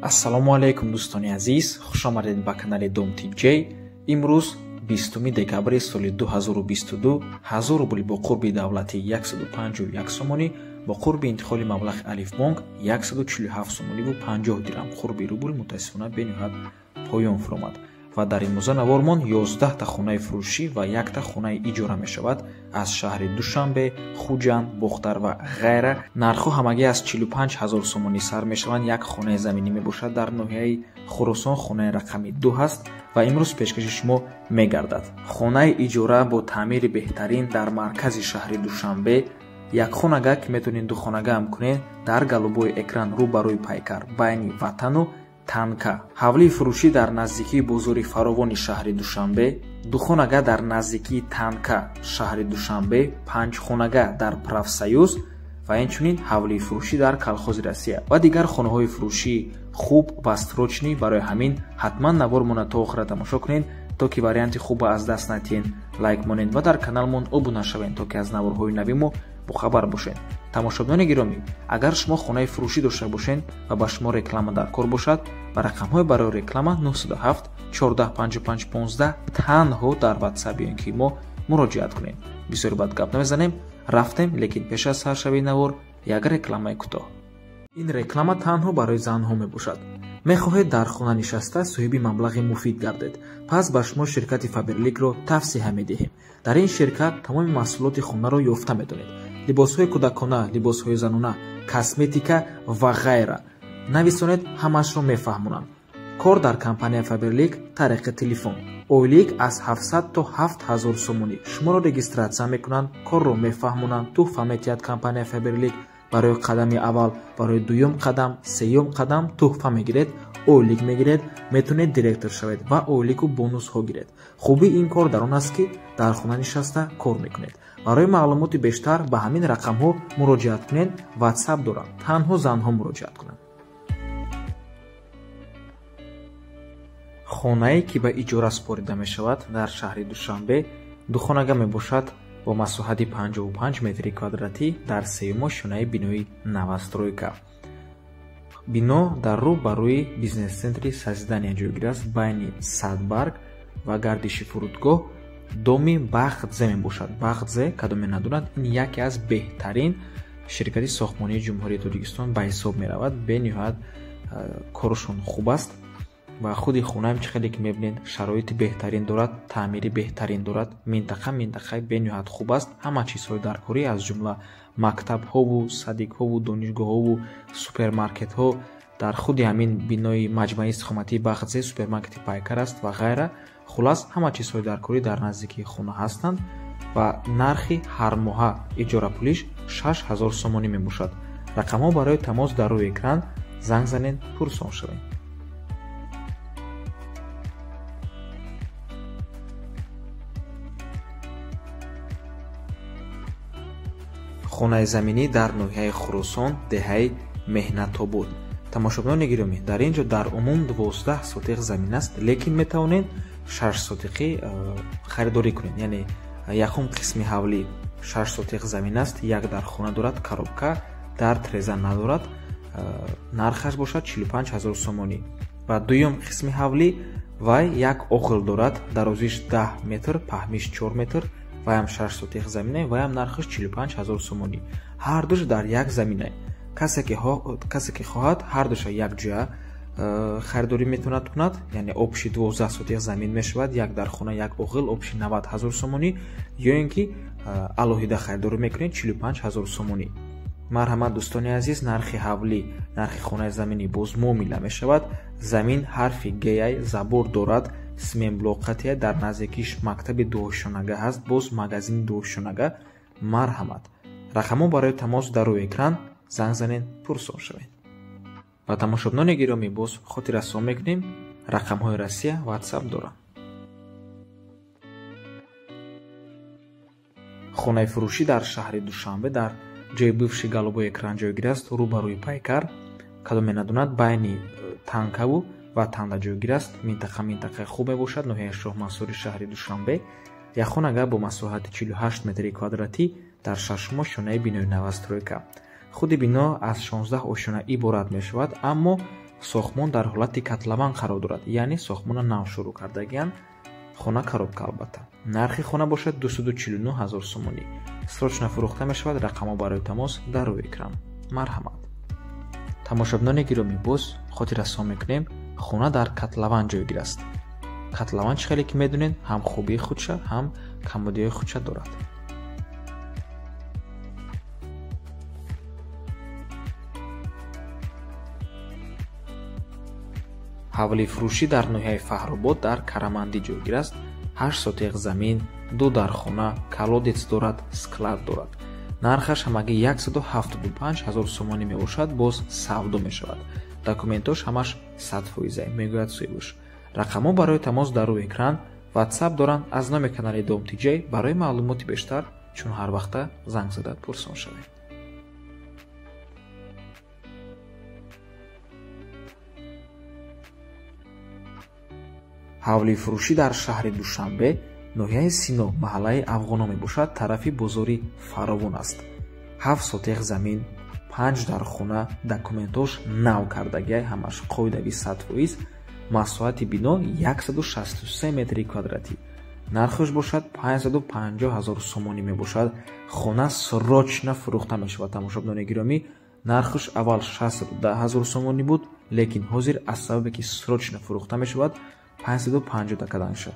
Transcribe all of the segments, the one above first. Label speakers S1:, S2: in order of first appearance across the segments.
S1: Ассалому алайкум, дӯстони азиз, хуш омадед ба канали Дом ТЖ. Имрӯз 20 декабри соли 2022, 1000 рубл бо қурби давлатӣ 151 сомонӣ, бо қурби интиқоли маблағи Алифбонк 147 сомониву 50 дирам. Қурби рубл мутаассифона бениҳоят поён фуромад. Ва дар имрӯза навормон 11та хонаи фурӯшӣ ва якта хонаи иҷора мешавад аз шаҳри Душанбе, Хуҷанд, Бохтар ва ғайра. Нархҳо ҳамагӣ аз 45 ҳазор сомонӣ сар мешаванд. Як хонаи заминӣ мебошад дар ноҳияи Хуросон, хонаи рақами 2 ҳаст ва имрӯз пешкаши шумо мегардад. Хонаи иҷора бо таъмири беҳтарин дар маркази шаҳри Душанбе, як хонага ки метавонед ду хонага ҳам кунед, дар галубои экран рӯ ба рӯи пайкар байни Ватану Танка. Ҳавлии фурӯшӣ дар наздикии бозори фаровони шаҳри Душанбе, ду хонага дар наздикии Танка шаҳри Душанбе, 5 хонага дар Профсоюз ва инчунин ҳавлии фурӯшӣ дар Колхози Россия ва дигар хонаҳои фурӯшии хуб ва срочный. Барои ҳамин ҳатман навормона то охира тамошо кунед, то ки варианти хуба аз даст натиҳед. Лайк монед ва дар каналмон обуна шавед, то ки аз наворҳои нави мо бохабар бошед. Тамошобинони гиромӣ, агар шумо хонаи фурӯшӣ дошта бошед ва ба шумо реклама дар кор бошад, ба рақамҳои барои реклама 907 14 55 15 танҳо дар WhatsApp ё ин ки мо муроҷиат кунед. Бисёр бад гап намезанем, рафтем, лекин пеш аз саршавии навор як рекламаи кӯтоҳ. Ин реклама танҳо барои занҳо мебошад. Мехоҳед дар хона нишаста соҳиби маблағи муфид гардед? Пас ба шумо ширкати Фаберликро тавсия медиҳем. Дар ин ширкат тамоми маҳсулоти хонаро ёфта метавонед: либосҳои кӯдакона, либосҳои занона, косметика ва ғайра. Нависонед, ҳамаашро мефаҳмонанд. Кор дар компания Фаберлик тариқи телефон. Ойлик аз 700 то 7000 сомонӣ. Шуморо регистратсия мекунанд, корро мефаҳмонанд, туҳфа метиҳад компания Фаберлик. Барои қадами аввал, барои дуюм қадам, сеюм қадам туҳфа мегиред, ойлик мегиред, метавонед директор шавед ва ойлику бонусҳо гиред. Хубии ин кор дар он аст, ки дар хона нишаста кор мекунед. Барои маълумоти бештар ба ҳамин рақамҳо муроҷиат кунед. WhatsApp доранд, танҳо занҳо муроҷиат кунанд. Хонае ки ба иҷора супорида мешавад дар шаҳри Душанбе, духонага мебошад бо масоҳати 55 метри квадратӣ дар сеюм ошёнаи бинои новостройка. Бино дар рӯ ба рӯи бизнес-центри Созидания ҷойгир аст, байни Садбарг ва гардиши фурудгоҳ. Доми Бахтзе мебошад. Бахтзе, кадоме надонад, ин яке аз беҳтарин ширкати сохтмонии Ҷумҳурии Тоҷикистон ба ҳисоб меравад. Бениҳоят коршон хуб аст ва худи хонаам чӣ хеле ки мебинед, шароити беҳтарин дорад, таъмири беҳтарин дорад. Минтақа минтақаи бениҳоят хуб аст. Ҳама чизҳои даркорӣ аз ҷумла мактабҳову садикҳову донишгоҳҳову супермаркетҳо дар худи ҳамин бинои маҷмааи истиқоматии Бахтзе, супермаркети Пайкар аст ва ғайра. Хулас, ҳама чизҳои даркорӣ дар наздикии хона ҳастанд ва нархи ҳармоҳа иҷорапулиш 6000 сомонӣ мебошад. Рақамҳо барои тамос дар рӯи экран, занг занед, пурсон шавед. Хонаи заминӣ дар ноҳияи Хуросон, деҳаи Меҳнатобод. Тамошобинони гиромӣ, дар ин ҷо дар умум 12 сотиқ замин аст, лекин метавонед 6 сотиқӣ харидорӣ кунед. Яъне якум қисми ҳавлӣ 6 сотиқ замин аст, як дар хона дорад, коробка, дар треза надорад, нархаш бошад 45 ҳазор сомонӣ. Ва дуюм қисми ҳавлӣ вай як оғил дорад, дарозиш 10 метр, паҳмиш 4 метр, ваям 6 сотиқ замина, ваям нархаш 45 ҳазор сомонӣ. Ҳардуш дар як замина. Касе ки хоҳад ҳардуша якҷоя харидорӣ метавонад кунад, яъне общий 12 сотиқ замин мешавад, як дар хона, як оғил, общий 90 ҳазор сомонӣ, ё ин ки алоҳида харидорӣ мекунед 45 ҳазор сомонӣ. Марҳамат, дӯстони азиз, нархи ҳавлӣ, нархи хонаи заминӣ боз муомила мешавад. Замин ҳарфи Г забор дорад, симентблокатия, дар наздикиш мактаби дуошонага ҳаст, боз магазини дуошонага. Марҳамат, рақамҳо барои тамос дар рӯи экран, занг занед, пурсон шавед. Ва тамошобинони гиромӣ, боз хотиррасон мекунем, рақамҳои Россия WhatsApp доранд. Хонаи фурӯшӣ дар шаҳри Душанбе дар ҷои бывший галубои экран ҷойгир аст, рӯ ба рӯи пайкар. Кадоме надонад, байни Танкаву ва Танда ҷойгир аст. Минтақа минтақаи хуб мебошад, ноҳияи Шоҳмансури шаҳри Душанбе. Як хонага бо масоҳати 48 метри квадратӣ дар шашум ошёнаи бинои новостройка. Худи бино аз 16 ошёна иборат мешавад, аммо Сохтмон дар ҳолати котлован қарор дорад, яъне сохтмона нав шурӯъ кардагиянд. Хона коробка албатта. Нархи хона бошад 249 ҳазор сомонӣ. Срочно фурӯхта мешавад. Рақамҳо барои тамос дар рӯи экран. Марҳамат. Тамошобинони гиромӣ, боз хотиррасон мекунем, хона дар котлован ҷойгир аст. Котлован чӣ хеле ки медонед, ҳам хубии худша, ҳам камбудиҳои худша дорад. Ҳавлифурӯшӣ дар ноҳияи Фаҳробод дар Карамандӣ ҷойгир аст. 8 сотиқ замин, 2 дархона, колодец дорад, склад дорад. Нархаш ҳамагӣ 175 ҳазор сомонӣ мебошад, боз савдо мешавад. Документош ҳамаш 100%, мегӯяд соҳибаш. Рақамҳо барои тамос дар рӯи экран, WhatsApp доранд. Аз номи канали Дом ТЖ барои маълумоти бештар чун ҳар вақта занг зада пурсон шавед. Ҳавлифурӯшӣ дар шаҳри Душанбе, ноҳияи Сино, маҳаллаи Афғоно мебошад, тарафи бозори Фаровон аст. 7 сотиқ замин, 5 дархона, документош нав кардагиай, ҳамаш қоидави 100%, масоҳати бино 163 метри квадратӣ. Нархаш бошад 550 ҳазор сомонӣ мебошад. Хона срочно фурӯхта мешавад. Тамошобинони гиромӣ, нархаш аввал 610 ҳазор сомонӣ буд, лекин ҳозир аз сабабе ки срочно фурӯхта мешавад 550 кардан шуд.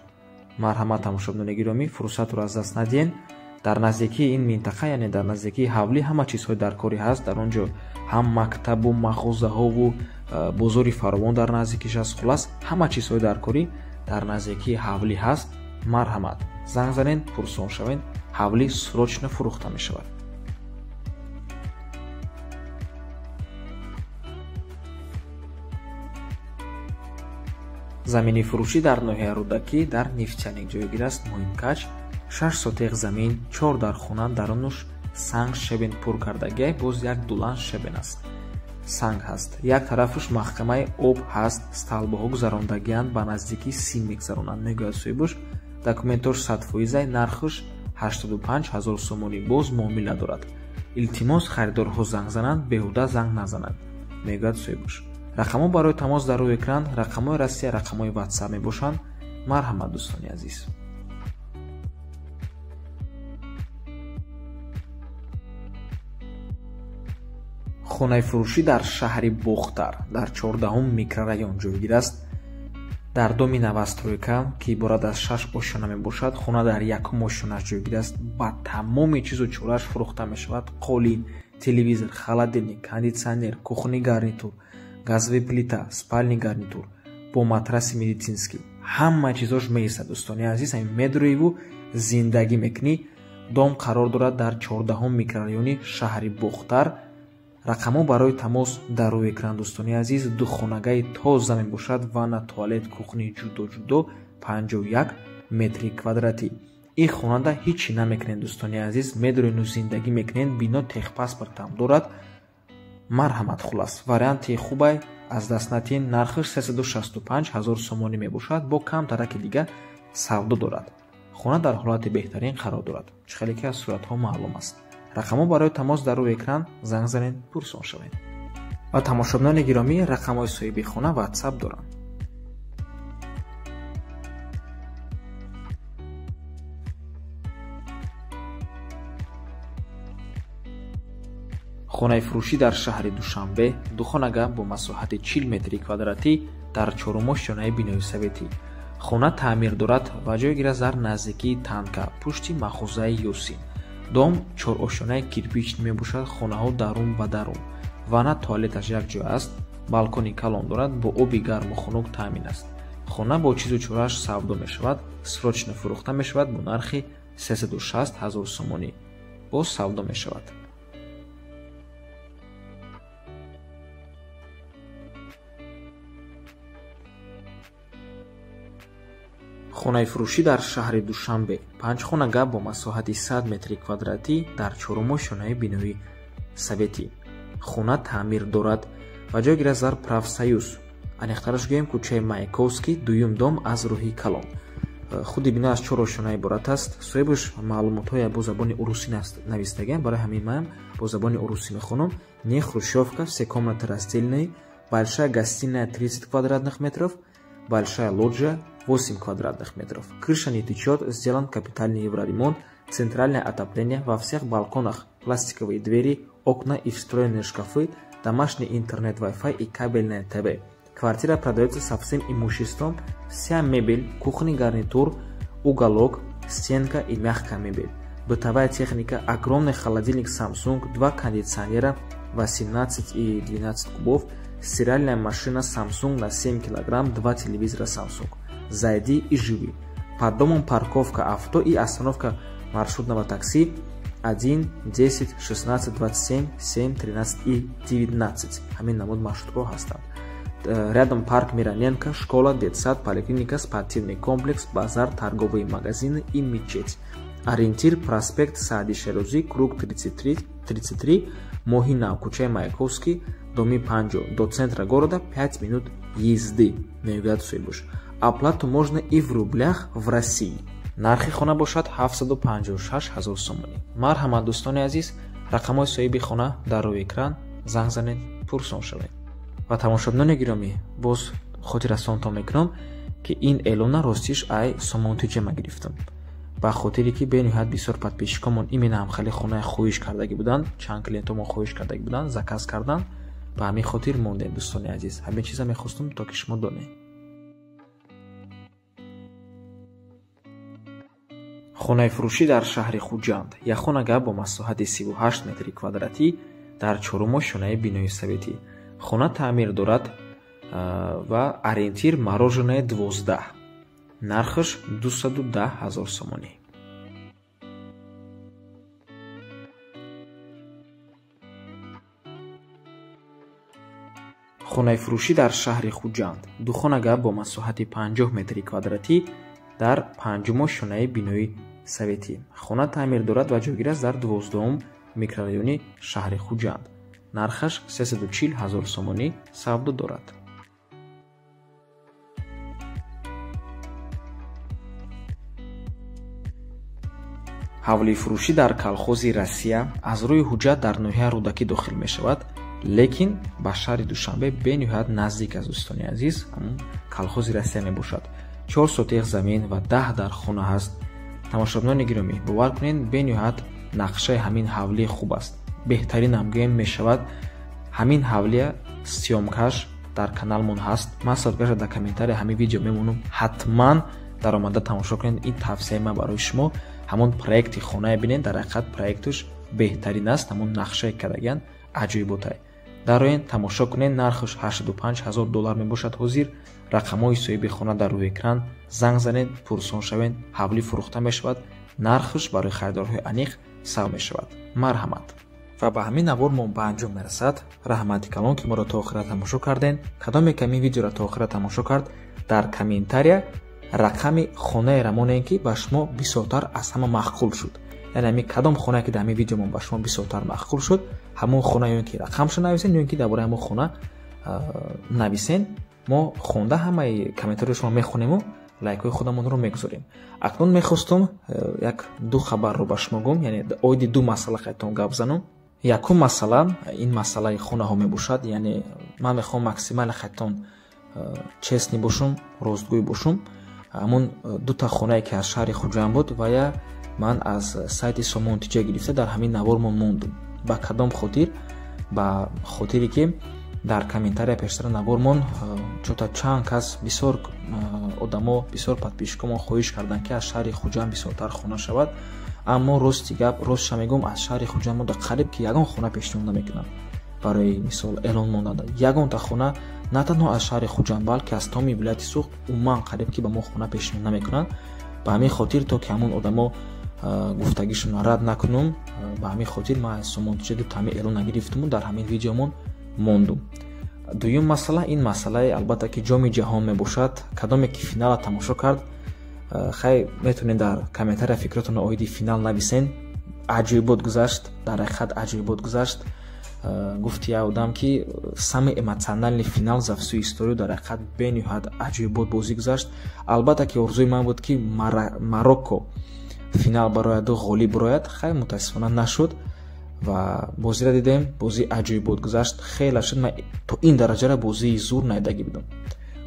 S1: Марҳамат, тамошобинони гиромӣ, фурсатро аз даст надиҳед. Дар наздикии ин минтақа, яъне дар наздикии ҳавлӣ, ҳама чизҳои даркорӣ ҳаст. Дар он ҷо ҳам мактабу мағозаҳову бозори Фаровон дар наздикиш аст. Хулас, ҳама чизҳои даркорӣ дар наздикии ҳавлӣ ҳаст. Марҳамат, занг занед, пурсон шавед. Ҳавлӣ срочно фурӯхта мешавад. Замини фурӯшӣ дар ноҳияи Рӯдакӣ дар Нефтяник ҷойгир аст. Муҳимкач, 6 сотиқ замин, 4 дархона, дарунуш санг шебен пур кардагиай, боз як дулан шебен аст. Санг ҳаст. Як тарафаш маҳкамаи об ҳаст, столбаҳо гузарондагианд, ба наздикии сим мегузаронанд, мегӯяд соҳибаш. Документош 100%, нархаш 85 ҳазор сомонӣ, боз муомила дорад. Илтимос, харидорҳо занг зананд, беҳуда занг назананд, мегӯяд соҳибаш. Рақамҳо барои тамос дар рӯи экран, рақамҳои Россия, рақамҳои WhatsApp мебошанд. Марҳамат, дӯстони азиз. Хонаи фурӯшӣ дар шаҳри Бохтар, дар 14 микрорайон ҷойгир аст. Дар доми новостройка, ки иборат аз 6 ошёна мебошад, хона дар якум ошёнаш ҷойгир аст. Ба тамоми чизу чорааш фурӯхта мешавад. Қолин, телевизор, холодильник, кондитсионер, кухонный гарнитур, газовый плита, спальный гарнитур бо матраси медицинский. Ҳама чизош меистад, дӯстони азиз. Ҳамин медроиву зиндагӣ мекунӣ. Дом қарор дорад дар 14 микрорайони шаҳри Бохтар. Рақамҳо барои тамос дар рӯи экран, дӯстони азиз. Ду хонагаи тоза мебошад, ванна, туалет, кухни ҷудо-ҷудо, 51 метри квадратӣ. Ин хонада ҳичи намекунед, дӯстони азиз, медроину зиндагӣ мекунед. Бино техпаспортам дорад. Марҳамат, хулас, варианти хубай, аз даст натиҳед. Нархаш 365 ҳазор сомонӣ мебошад, бо камтараки дига савдо дорад. Хона дар ҳолати беҳтарин қарор дорад, чӣ хеле ки аз суратҳо маълум аст. Рақамҳо барои тамос дар рӯи экран, занг занед, пурсон шавед. Ва тамошобинони гиромӣ, рақамҳои соҳиби хона WhatsApp доранд. Хонаи фурӯшӣ дар шаҳри Душанбе, ду хонага бо масоҳати 40 метри квадратӣ дар чорум ошёнаи бинои советӣ. Хона таъмир дорад ва ҷойгир аст дар наздикии танка, пушти мағозаи Ёсин. Дом чорошёнаи кирпич мебошад, хонаҳо дарун ба дарун. Ванна, туалеташ якҷоя аст, балкони калон дорад, бо оби гарму хунук таъмин аст. Хона бо чизу чорааш савдо мешавад, срочно фурӯхта мешавад бо нархи 360 ҳазор сомонӣ. Боз савдо мешавад. Хонаи фурӯшӣ дар шаҳри Душанбе, 5 хонага бо масоҳати 100 метри квадратӣ дар чорум ошёнаи бинои советӣ. Хона таъмир дорад ва ҷойгир аст дар Профсоюз. Аниқтараш гӯем, кӯчаи Маяковский, дуюм дом аз рӯҳи калон. Худи бино аз 4 ошёна иборат аст. Соҳибаш маълумотҳоя бо забони урусӣ навистагиам, барои ҳамин ман бо забони урусӣ мехонам. Не хрущёвка, все комнаты раздельные, Большая гостиная 30 квадратных метров, большая лоджия 8 квадратных метров. Крыша не течет, сделан капитальный евроремонт, центральное отопление, во всех балконах пластиковые двери, окна и встроенные шкафы, домашний интернет, Wi-Fi и кабельное ТВ. Квартира продается со всем имуществом, вся мебель, кухонный гарнитур, уголок, стенка и мягкая мебель. Бытовая техника, огромный холодильник Samsung, 2 кондиционера 18 и 12 кубов, стиральная машина Samsung на 7 килограмм, 2 телевизора Samsung. Зайди и живи. Под домом парковка авто и остановка маршрутного такси 1, 10, 16, 27, 7, 13 и 19. Ҳамин намуд маршрутҳо ҳастанд. Рядом парк Мироненко, школа, детсад, поликлиника, спортивный комплекс, базар, торговые магазины и мечеть. Ориентир: проспект Саади Шерозӣ, круг 33, 33, Моҳи Нав, кӯчаи Маяковский, доми 50. До центра города 5 минут езды, мегӯяд соҳибуш. Оплату можно и в рублях в России. Нархи хона бошад 756 ҳазор сомонӣ. Марҳамат, дӯстони азиз, рақамҳои соҳиби хона дар рӯи экран, занг занед, пурсон шавед. Ва тамошобинони гиромӣ, боз хотиррасонтон мекунам, ки ин эълона ростиш ай Сомон Тиҷема гирифтам. Ба хотире ки бениҳоят бисёр подписчикомон именно ҳамхели хонаи хоҳиш кардагӣ буданд, чанд клиентомон хоҳиш кардагӣ буданд, заказ карданд, ба ҳамин хотир мондем, дӯстони азиз. Ҳамин чиза мехостум, то ки шумо донед. Хонаи фурӯшӣ дар шаҳри Хуҷанд. Як хонага бо масоҳати 38 метри квадратӣ дар чорум ошёнаи бинои советӣ. Хона таъмир дорад ва ориентир Мороженое 12. Нархаш 210 ҳазор сомонӣ. Хонаи фурӯшӣ дар шаҳри Хуҷанд. Ду хонага бо масоҳати 50 метри квадратӣ дар панҷум ошёнаи бинои советӣ. Хона таъмир дорад ва ҷойгир аст дар 12 микрорайони шаҳри Хуҷанд. Нархаш 340 ҳазор сомонӣ савдо дорад. Ҳавлии фурӯшӣ дар колхози Россия аз рӯи ҳуҷҷат дар ноҳияи Рӯдакӣ дохил мешавад, лекин ба шаҳри Душанбе бениҳоят наздик аст, дӯстони азиз. Ҳамун колхози Россия мебошад. 4 сотих замин ва 10 дар хона ҳаст. Тамошобинони гиромӣ, бовар кунед, бениҳоят нақшаи ҳамин ҳавлӣ хуб аст. Беҳтарин ҳам гӯем мешавад. Ҳамин ҳавлия съёмкаш дар каналмон ҳаст. Ман ссылкаша дар комментария ҳамин видео мемонам. Ҳатман даромада тамошо кунед. Ин тавсияи ман барои шумо. Ҳамон проекти хонае бинед, дар ҳақиқат проекташ беҳтарин аст. Ҳамон нақшае кардагиан аҷоиботай. Дароен тамошо кунед. Нархаш 85 ҳазор доллар мебошад ҳозир. Рақамҳои соҳиби хона дар рӯи экран, занг занед, пурсон шавед. Ҳавлӣ фурӯхта мешавад. Нархаш барои харидорҳои аниқ сав мешавад. Марҳамат. Ва ба ҳамин навор мо ба анҷом мерасад. Раҳмати калон, ки моро то охира тамошо карден. Кадоме ки ҳамин видеоро то охира тамошо кард, дар комментария рақами хонаеро монед, ки ба шумо бисёртар аз ҳама маъқул шуд. Яъне ҳамин кадом хонае ки дар ҳамин видеомон ба шумо бисёртар маъқул шуд, ҳамон хона ё ин ки рақамшо нависен, ё ин ки дар бораи ҳамон хона нависен. Мо хонда ҳамаи комментарияи шумо мехонему лайкҳои худамонро мегузорем. Акнун мехостум як ду хабарро ба шумо гӯм, яъне оиди ду масъала қайтон гап занам. Якум масъала ин масъалаи хонаҳо мебошад, яъне ман мехоҳам максимально қайтон честный бошум, ростгӯй бошум. Ҳамун дута хонае ки аз шаҳри Хуҷанд буд, вая ман аз сайти Сомон Тиҷа гирифта дар ҳамин навормон мондум. Ба кадом хотир? Ба хотире ки дар комментария пештара навормон чота чанд кас, бисёр одамо, бисёр подписчикомон хоҳиш карданд, ки аз шаҳри Хуҷанд бисёртар хона шавад. Аммо рости гап, ростша мегӯм, аз шаҳри Хуҷанд мо қариб ки ягон хона пешниҳод намекунам. Барои мисол эълон монда ягонта хона на танҳо аз шаҳри Хуҷанд, балки аз тамоми вилояти Суғд умуман қариб ки ба мо хона пешниҳод намекунанд. Ба ҳамин хотир, то ки ҳамун одамо гуфтагишонро рад накунум, ба ҳамин хотир ман аз Сомон Тиҷа ду ҳамин эълон нагирифтуму дар ҳамин видеомон мондум. Дуюм масъала ин масъалаи албатта ки ҷоми ҷаҳон мебошад. Кадоме ки финала тамошо кард, хай метавонед дар комментария фикротонро оиди финал нависен. Аҷоибот гузашт, дар ҳақиқат аҷоибот гузашт. Гуфти як одам, ки самый эмоциональный финал за всю историю. Дар ҳақиқат бениҳоят аҷоибот бозӣ гузашт. Албатта ки орзуи ман буд, ки Марокко финал барояду ғолиб барояд. Хай, мутаассифона нашуд. Ва бозиро дидем, бозии аҷоибот гузашт. Хеле шуд, ман то ин дараҷара бозии зур надидагӣ будам.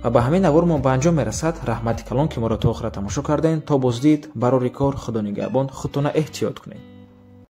S1: Ва ба ҳамин навормон ба анҷом мерасад. Раҳмати калон, ки моро то охира тамошо кардем. То боздид, барори кор, Худо нигаҳбон, худтона эҳтиёт кунед.